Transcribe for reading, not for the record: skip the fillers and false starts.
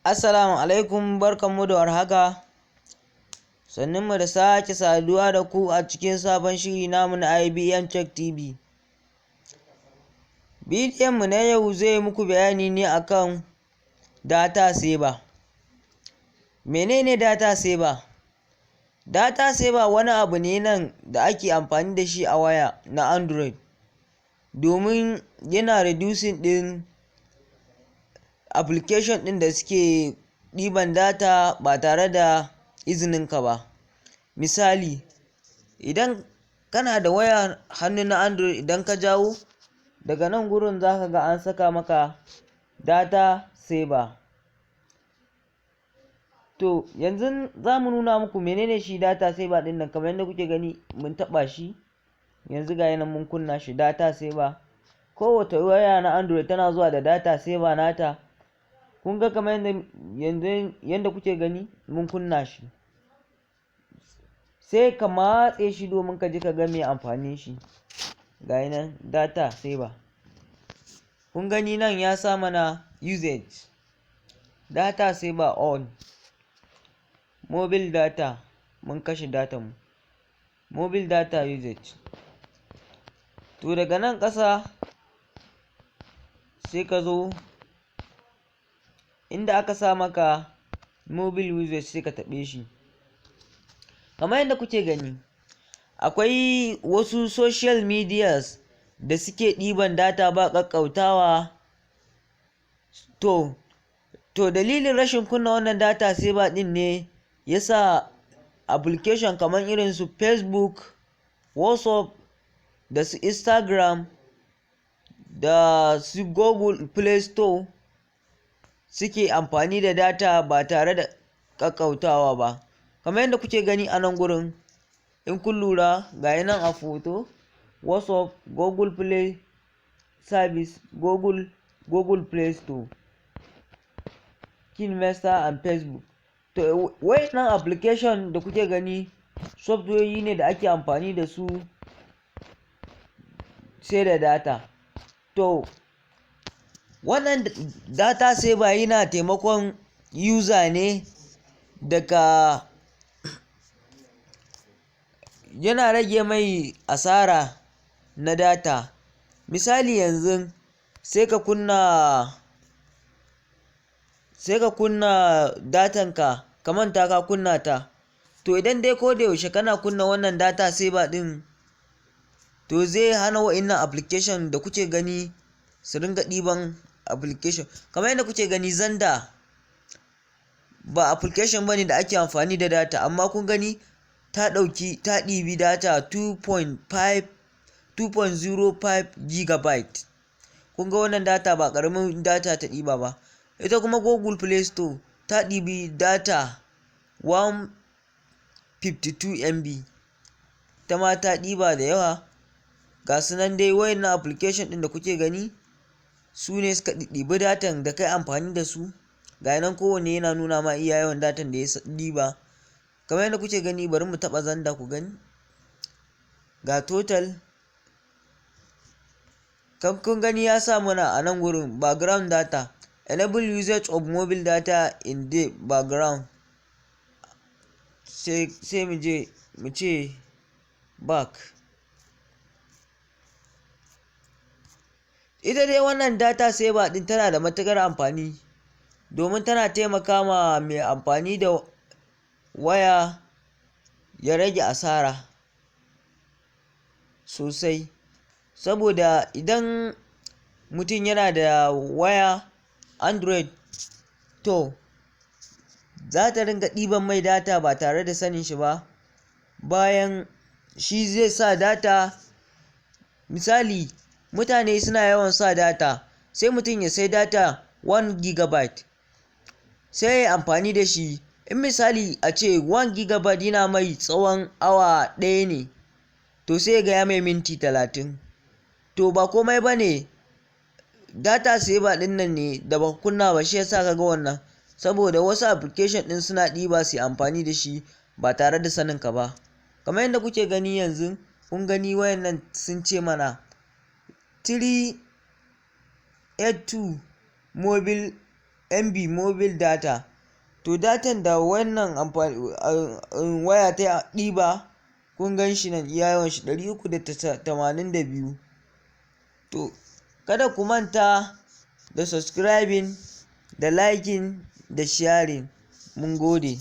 Assalamu alaikum, barkanmu da warhaka. Sannunmu da sake saduwa da ku a cikin sabon shiri namu na IBM Tech TV. Bidiyon mu na yau zai muku bayani ne akan data saver. Menene data saver? Data saver wani abu ne nan da ake amfani da shi a waya na Android domin yana reducing ɗin application ɗin da suke ɗiban data ba tare da izininka ba. Misali, idan kana da wayar hannu na Android, idan ka jawo daga nan gurin, za ka ga an saka maka data saver. To, yanzu za mu nuna muku menene shi data saver ɗin nan. Kamar yadda kuke gani, mun taɓa shi yanzu, ga nan mun kunna shi, data saver. Kowace waya na Android tana zuwa da data saver nata. Kun ga kamar yadda yanzu yadda kuke gani mun kunna shi, sai ka matse shi domin ka ji ka ga me amfanin shi. Ga nan data saver, kun gani nan ya sa mana usage data saver on, mobile data, mun kashe datan mu, mobile data usage. To, daga nan ƙasa sai ka zo inda aka sa maka mobile usage, sai ka taɓe shi. Kamar yadda kuke gani, akwai wasu social medias da suke ɗiban data ba ƙaƙƙautawa. To, dalilin rashin kunna wannan data saver ɗin ne yasa application kamar irin su Facebook, WhatsApp da su Instagram da su Google Play Store suke amfani da data ba tare da ƙaƙƙautawa ba. Kamar yadda kuke gani a nan gurin, in kun lura, ga nan a foto: WhatsApp, Google Play Service, Google Play Store, KineMaster and Facebook. To, wayannan application da kuke gani software ne da ake amfani da su sai da data. To, wannan data saver yana taimakon user ne daga yana rage mai asara na data. Misali, yanzu sai ka kunna datan ka, ka manta ka kunna ta. To, idan dai ko da yaushe kana kunna wannan data saver ɗin, to zai hana wa'innan application da kuke gani su ringa ɗiban application. Kamar yadda kuke gani, Xender ba application bane da ake amfani da data, amma kun gani ta ɗauki, ta ɗibi data 2.5 2.05 gigabyte. Kun ga wannan data ba ƙaramin data ta ɗiba ba. Ita kuma Google Play Store ta ɗibi data 152 MB, ta ma ta ɗiba da yawa. Ga su nan dai, wayannan application ɗin da kuke gani su ne suka ɗiɗɗibi datan da kai amfani da su. Ga nan kowanne yana nuna ma iya yawan datan da ya ɗiba. Kamar yadda kuke gani, bari mu taɓa Xender ku gani. Ga total, kun gani ya sa mana a nan gurin background data, enable usage of mobile data in the background. Sai mu je mu ce back. Ita dai wannan data saver ɗin tana da matuƙar amfani domin tana taimaka ma mai amfani da waya ya rage asara sosai. Saboda idan mutum yana da waya Android, to za ta ringa ɗiban mai data ba tare da sanin shi ba. Bayan shi zai sa data, misali, mutane suna yawan sa data, sai mutum ya sai data 1 gigabyte, sai ya yi amfani da shi. In misali a ce 1 gigabyte yana mai tsawon awa 1 ne, to sai ga ya mai minti 30. To, ba komai ba ne, data saver ɗin nan ne da ba kunna ba shi yasa ka ga wannan. Saboda wasu application ɗin suna ɗiba su yi amfani da shi ba tare da sanin ka ba. Kamar yadda kuke gani yanzu, kun gani wayannan sun ce mana 382 mobile. MB mobile data. To, datan da wannan amfani waya ta ɗiba, kun gan shi nan, iya yawan shi 382. To, kada ku manta da subscribing da liking da sharing. Mun gode.